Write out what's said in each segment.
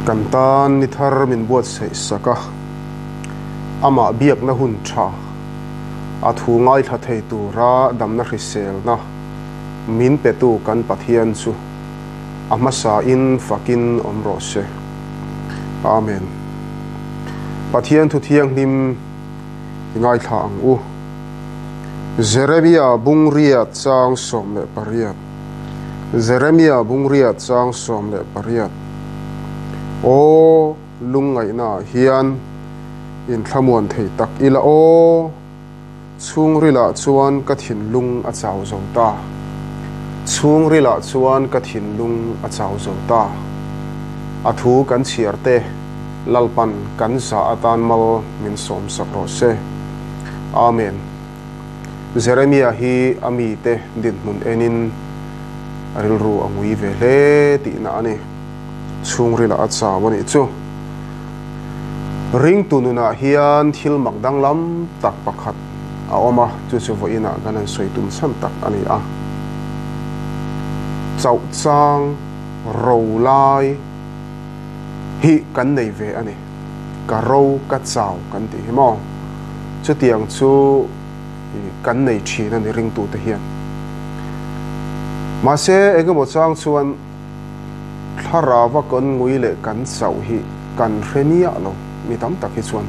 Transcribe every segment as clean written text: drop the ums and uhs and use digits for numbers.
Kan tan ni thar min buatsaih sak a, amah biakna hun tha a thu ngaithla thei tura damna hriselna min petu kan Pathian chu a hmasain fakin awm rawh se. Amen. Pathian thu thianghlim i ngaithla ang u. Jeremia bungria chang 18 Jeremia bungria chang 18 Aw lungngaihnaah hian inthlamuan thei tak ila aw, chhungrilah chuan ka thinlung a chau zo ta. Chhungrilah chuan ka thinlung a chau zo ta. A thu kan chhiar te Lalpan kan zah atan mal min sawmsak rawh se. Amen. Jeremia hi a mite dinhmun enin a rilru a ngui ve hle tihna a ni. Chhungrilah a chau a nih chu. Ringtu nunah hian thil mak danglam tak pakhat a awm a, chu chu vawiinah kan han sawi tum chhan tak a ni a. Chauh chang ro lai hi kan nei ve a ni. Ka ro ka chau kan tih hi maw? Chutiang chu kan nei thin a ni ringtute hian. Mahse engemaw chang chuan thlarau a kan ngui leh kan chauh hi kan hre miah lo mi tam tak hi chuan.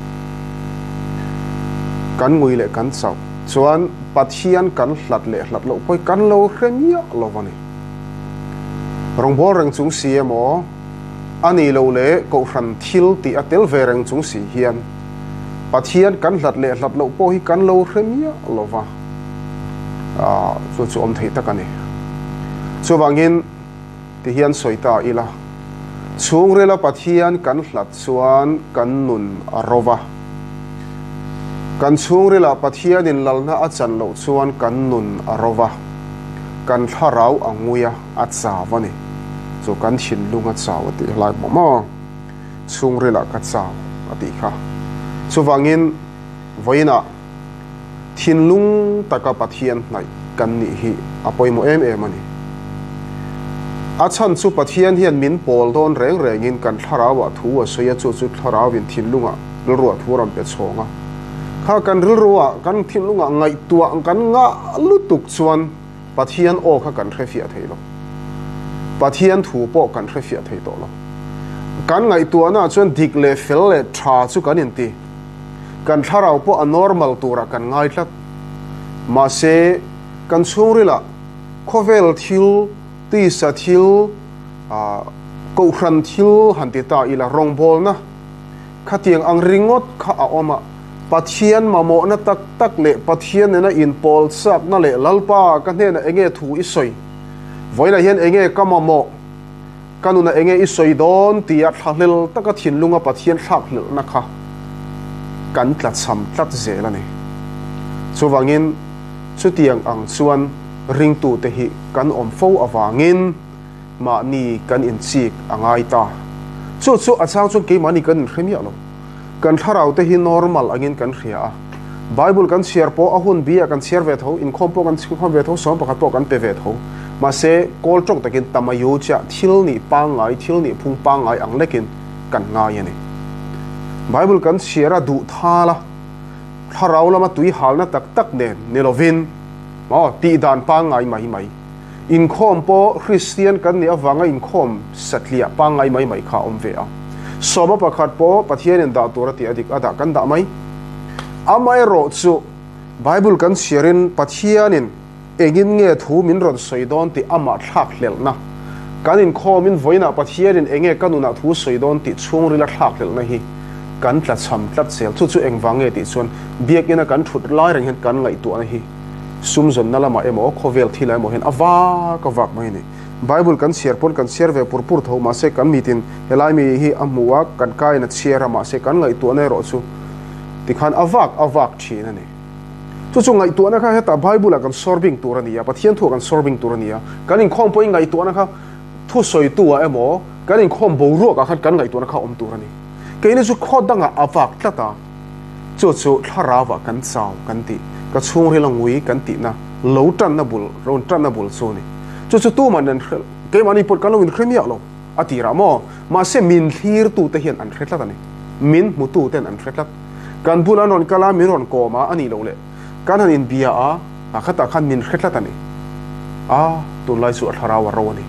Kan ngui leh kan chauh chuan Pathian kan hlat leh hlat loh pawh hi kan lo hre miah lo a ni. Rawngbâwl reng chung si emaw, a nih loh leh Kohhran thil tih a tel ve reng chung si hian Pathian kan hlat leh hlat loh pawh hi kan lo hre miah lo va, chu chu awm theih tak a ni. Chuvangin ti hian sawi ta ila, chhungrila Pathian kan hlat chuan kan nun a ro va, kan chhungrila Pathianin lalna a chan loh chuan kan nun a ro va, kan thlarau a ngui a, a chau a ni. Chu kan thinlung a chau a tih lai maw maw? Chhungrilah ka chau a tih kha. Chuvangin vawiinah thinlung taka Pathian hnaih kan nih hi a pawimawh em em a ni. A chhan chu Pathian hian min pawl dawn reng rengin kan thlarauah thu a sawi a, chu chu thlarauin thinlungah rilruah thu a rawn pe chhawng a. Kha kan rilruah kan thinlungah ngaihtuah kan ngah lutuk chuan Pathian aw kha kan hrefiah thei lo. Pathian thu pawh kan hrefiah thei tawh lo. Kan ngaihtuahna chuan dik leh fel leh tha chu kan inti. Kan thlarau pawh a normal turah kan ngai tlat. Mahse, kan chhungrilah khawvel thil, tisa thil, kohhran thil han ti ta ila rawngbawlna khatiang ang ringawt kha a awm a. Pathian mamawhna tak tak leh Pathian nena inpawl chakna leh Lalpa ka hnenah enge thu i sawi? Vawiinah hian enge ka mamawh? Ka nunah enge i sawi dawn? tia thlahlel taka thinlunga Pathian thlakhlelhna kha kan tlachham tlat zel a ni. Chuvangin chutiang ang chuan ringtute hi kan awm fo avangin mahni kan inchik a ngai ta. Chu chu a chang chuan keimahni kan inhre miah lo. Kan thlarau te hi normal angin kan hria a, Bible kan chhiar pawh a hun bi ah kan chhiar ve tho, inkhawm pawh kan chhiar ve tho, sawm pakhat pawh kan pe ve tho. Mahse, kawl tawng takin tamayu chiah thil nih pangngai, thil nih phung pangngai ang lekin kan ngai a ni. Bible kan chhiar a duh thal a, thlarau lama tui halna tak tak nen ni lovin, maw, tihdan pangngai mai mai. Inkhawm pawh Kristian kan nih avanga inkhawm satliah pangngai mai mai kha a awm ve a. Sawma pakhat pawh Pathianin dah tur a tih a dik a dah kan dah mai. Amaherawh chu Bible kan chhiarin Pathianin engin nge thu min rawn sawi dawn tih amah thlak hlelhna, kan inkhawmin vawiinah Pathianin enge ka nunah thu sawi dawn tih chhungrila thlak hlelhna hi kan tlachham tlat zel. Chu chu engvang nge tih chuan biakina kan thut lai reng hian kan ngaihtuahna hi Sum zawnna lamah emaw, khawvel thilah emaw hian a vak a vak mai a ni. Bible kan chhiar pawn kan chhiar ve pur pur tho, mahse kan mitin helai mi hi a hmu a, kan kaiin a chhiar a, mahse kan ngaihtuahna erawh chu tikhan a vak a vak thin a ni. Chu chu ngaihtuahna kha hetah Bible ah kan sawr bing tur a ni a, Pathian thuah kan sawr bing tur a ni a, kan inkhawm pawhin ngaihtuahna kha thusawitu ah emaw, kan inkhawm boruak ah khan kan ngaihtuahna kha a awm tur a ni. Keini chu khaw dangah a vak tlat a. Chu chu thlarauah kan chau kan tih, ka chhungril a ngui kan tihna lo tanna bul, rawn tanna bul chu a ni. Chu chu tuman an hre, keimahni pawh kan lo inhre miah lo a tirah maw? Mahse min thlirtute hian an hre tlat a ni. Min hmututen an hre tlat. Kan bula an rawn kal a, min rawn kawm a, a nih loh leh kan han inbia a, a khatah khan min hre tlat a ni. A, tunlai chu a thlarau a ro a ni.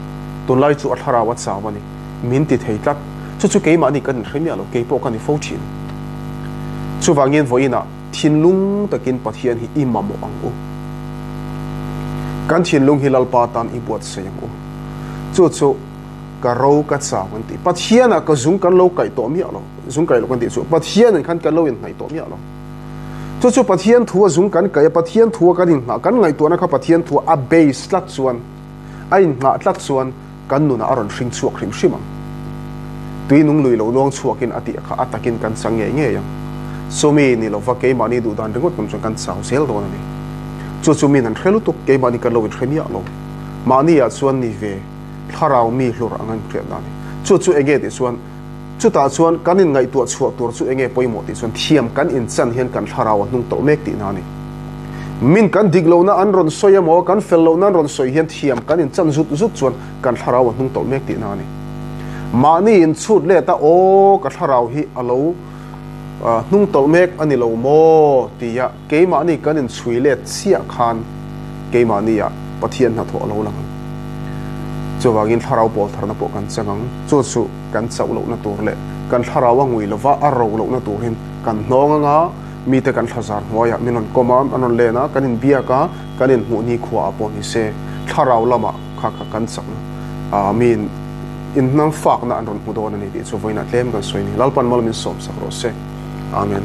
Tunlai chu a thlarau a chau a ni. Min ti thei tlat. Chu chu keimahni kan inhre miah lo, keipawh ka ni fo thin. Chuvangin vawiinah thinlung takin Pathian hi i mamawh ang u. Kan thinlung hi Lalpa tan i buatsaih ang u. Chu chu ka ro ka chau an ti. Pathianah ka zung kan lo kaih tawh miah lo. Zung kaih lo kan tih chu Pathianin khan kan lo inhnaih tawh miah lo. Chu chu Pathian thua zung kan kaih a, Pathian thua kan inngah, kan ngaihtuahna kha Pathian thua a base tlat chuan, a inngah tlat chuan kan nunah a rawn hring chhuak hrim hrim ang. Tui nung lui lo luang chhuakin a tih kha a takin kan chang ngei ngei ang. Chumi ni lova keimahni duhdan ringawt lam chuan kan chau zel dawn a ni. Chu chu min an hre lutuk, keimahni kan lo inhre miah lo. Mahniah chuan ni ve thlarau mi hlur ang an hriat dan a ni. Chu chu enge tih chuan Chutah chuan kan inngaihtuah chhuah tur chu enge pawimawh tih chuan thiam kan inchan hian kan thlarau a hnung tawh mek tihna a ni. Min kan dik lohna an rawn sawi emaw, kan fel lohna an rawn sawi hian thiam kan inchan zut zut chuan kan thlarau a hnung tawh mek tihna a ni. Mahni inchhut let a, Aw, ka thlarau hi a lo hnung tawlh mek a ni lo maw? tia keimahni kan inchhui let chiah khan keimahnia Pathian hnathawh a lo lang ang. Chuvangin thlarau pawl tharna pawh kan chang ang. Chu chu. Kan chauh lohna tur leh kan thlarau a ngui lova a ro lohna turin kan hnawng anga mite kan thlazar hnuaiah min rawn kawm a, an rawn len a, kan inbiak a, kan inhmuh ni khuaah pawh ni se thlarau lamah kha kha kan chakna ah miin inhnang fakna an rawn hmu dawn a ni tih chu vawiinah tlem kan sawi a ni. Lalpan mal min sawmsak rawh se. Amen.